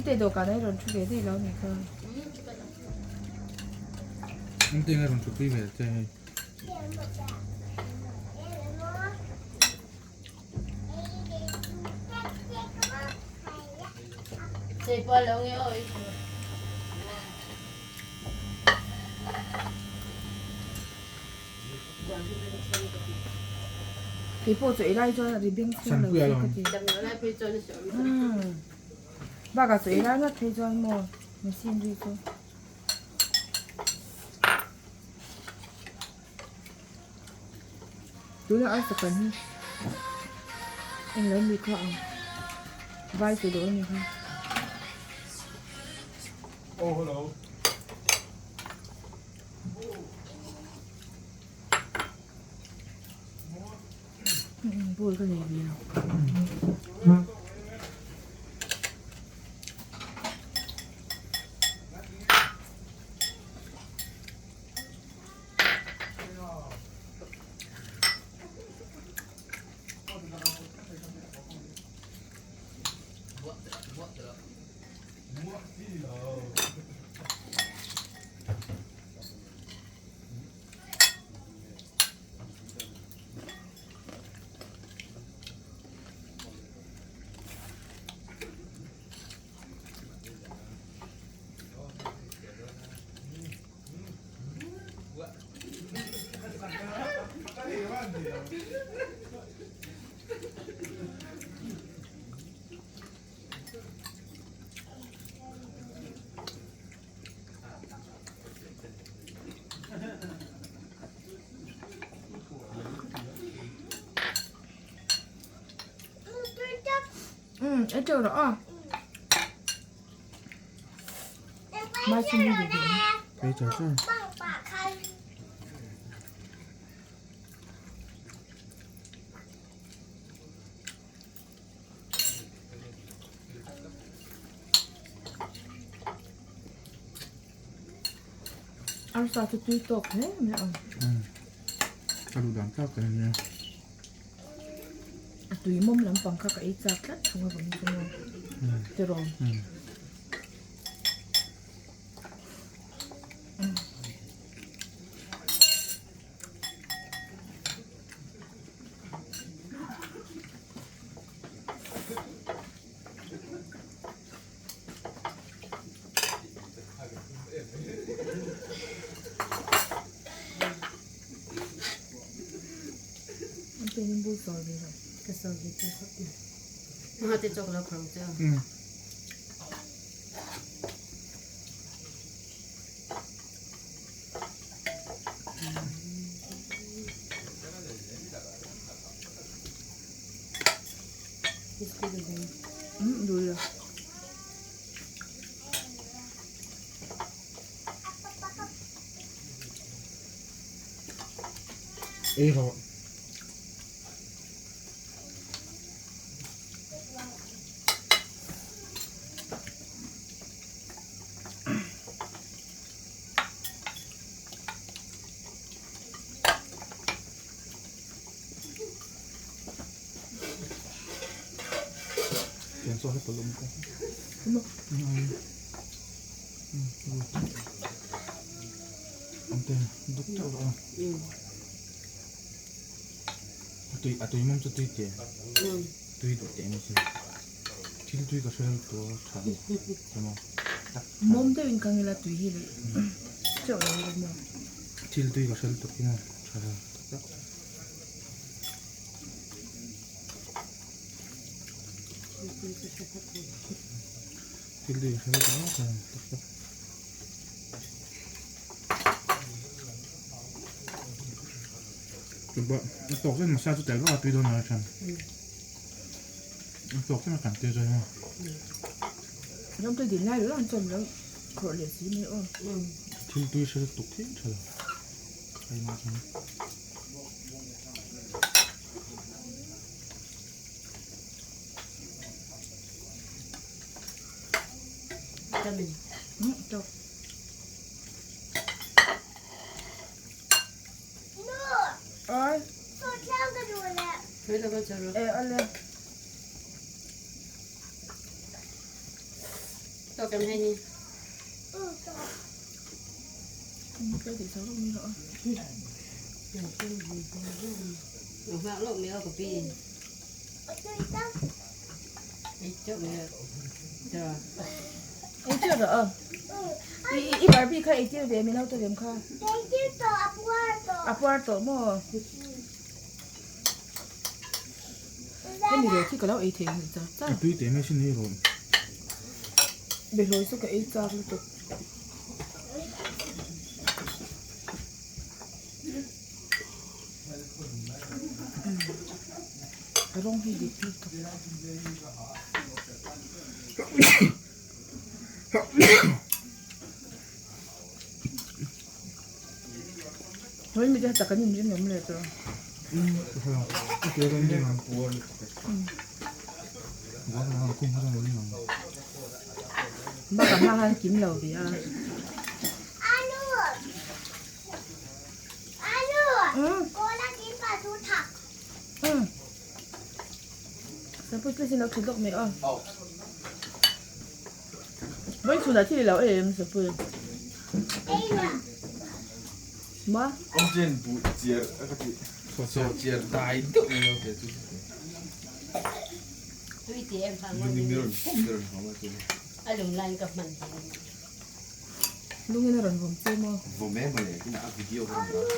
Awmte dawhkanah i rawn thu ve daih lo nih kha. Awmte nge rawn thutpui ve che hei. Kei pawh chaw ei lai chuan a ri beng chhung lo chu ka ti. Bakah chaw ei lai ngawt phei chuan maw machine ri chu. Tuna arsa kan hi englo mi kha ang vai chu dawn ni kha. Oh hello. Ball ka nei ve a. Um, ei teuh rawh aw. Mai chhung hi duh duh. Ei char char. Arsa chu tui tawk hle mai ang. Ka duh dan tak a nia. A tui mawm lampang kha ka ei chak tlat thung a vawin chu maw. Tiraw. Ei rawh. Tiang saw hi palum ka. Ante duk chauh rawh a. A tui a tui mawm chu tui te. Tui duh teh mai sin. Thil tui ka hre lo tur a tha emaw tak. Mawm deuhin ka ngila tui hi leh chauh lo emaw. Thil tui ka hre lutuk hi maw tha lo tak tak. Thil tui ka hre lutuk a tha lo tak tak. A tawk zen masa chu tel vak a tui dawn lo a than. A tawk zen a kan tir zawk a. Ram te din lai lo an chawm lo khawrh leh si mai aw. Thil tui hre lutuk hi tha lo. Ai ma chuan. Vitamin. Tawk. Oi. E ale. I Barbie kha eitir ve min auto lem kha. A puar tawh maw? Hemi ve khi ka lo ei thei nghilh char char. A tui teh mai sin hei rawh. Behlawi chu ka ei chak lutuk. A rawng hi dik lutuk. Hoi mi te tak an inrin awm leh tawh. Bak a hma khan kim lo ve a. Sapui tlai sin lo thut lawk mai a. Vawi chhunah thil i lo ei em Sapui? Ma? Awmchen buh chiar a ka ti. Chaw chiar dai deuh mai lo te chu. Tui ti em phang Lung in rawn pawm rawn hawm a chu. A lung lain ka hman hi. Lungin a rawn vawm che maw? Vawm em mawle kinah a video ka rawn dah.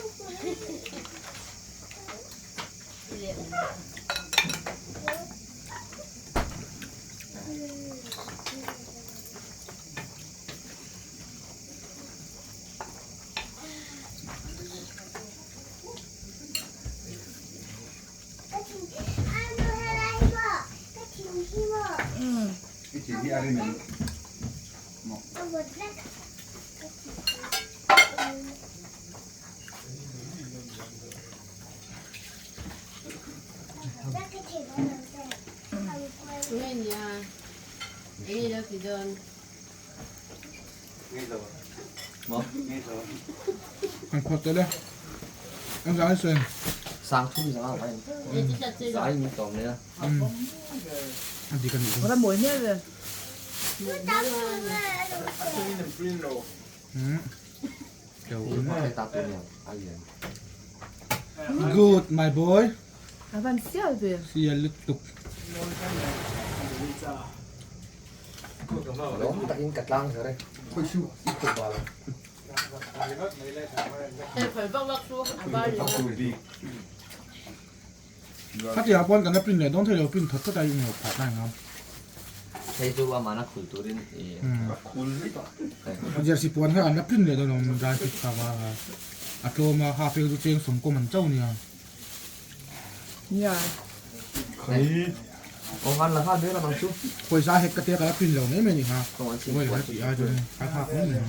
An khuat te le. An zai sen. Sang thum zanga vai. Zai min tawm le. A dik a nih chu. Ram mawi hmel ve. Good my boy. A van sial ve. Sial lutuk. Lawm takin ka tlang her e. Khatia pawn kan la print leh dawn thei lo print that that a in lo phah lai ngam. Hei chu amahna khul turin i A jersey puan kha an la print leh dawn lo dry fit kha va a tlawm a half chu cheng sawmkawm an cho nia. Nia. Aw an la nghal ber ang chu. Pawisa hek ka tia ka la print lo mai mai ni kha. Vawi la tih ai chuan a phak mai mai.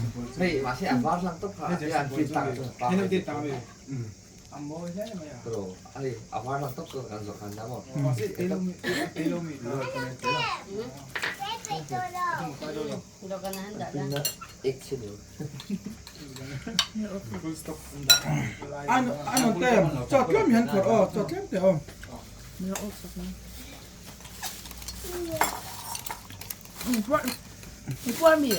Hei mahse a var lang tawp kha an print tak chu. Bro, ai a var lang tawp chu kan zawh khan da maw. An an te chaw tlem hian khawrh aw chaw tlem te aw. Puar mi.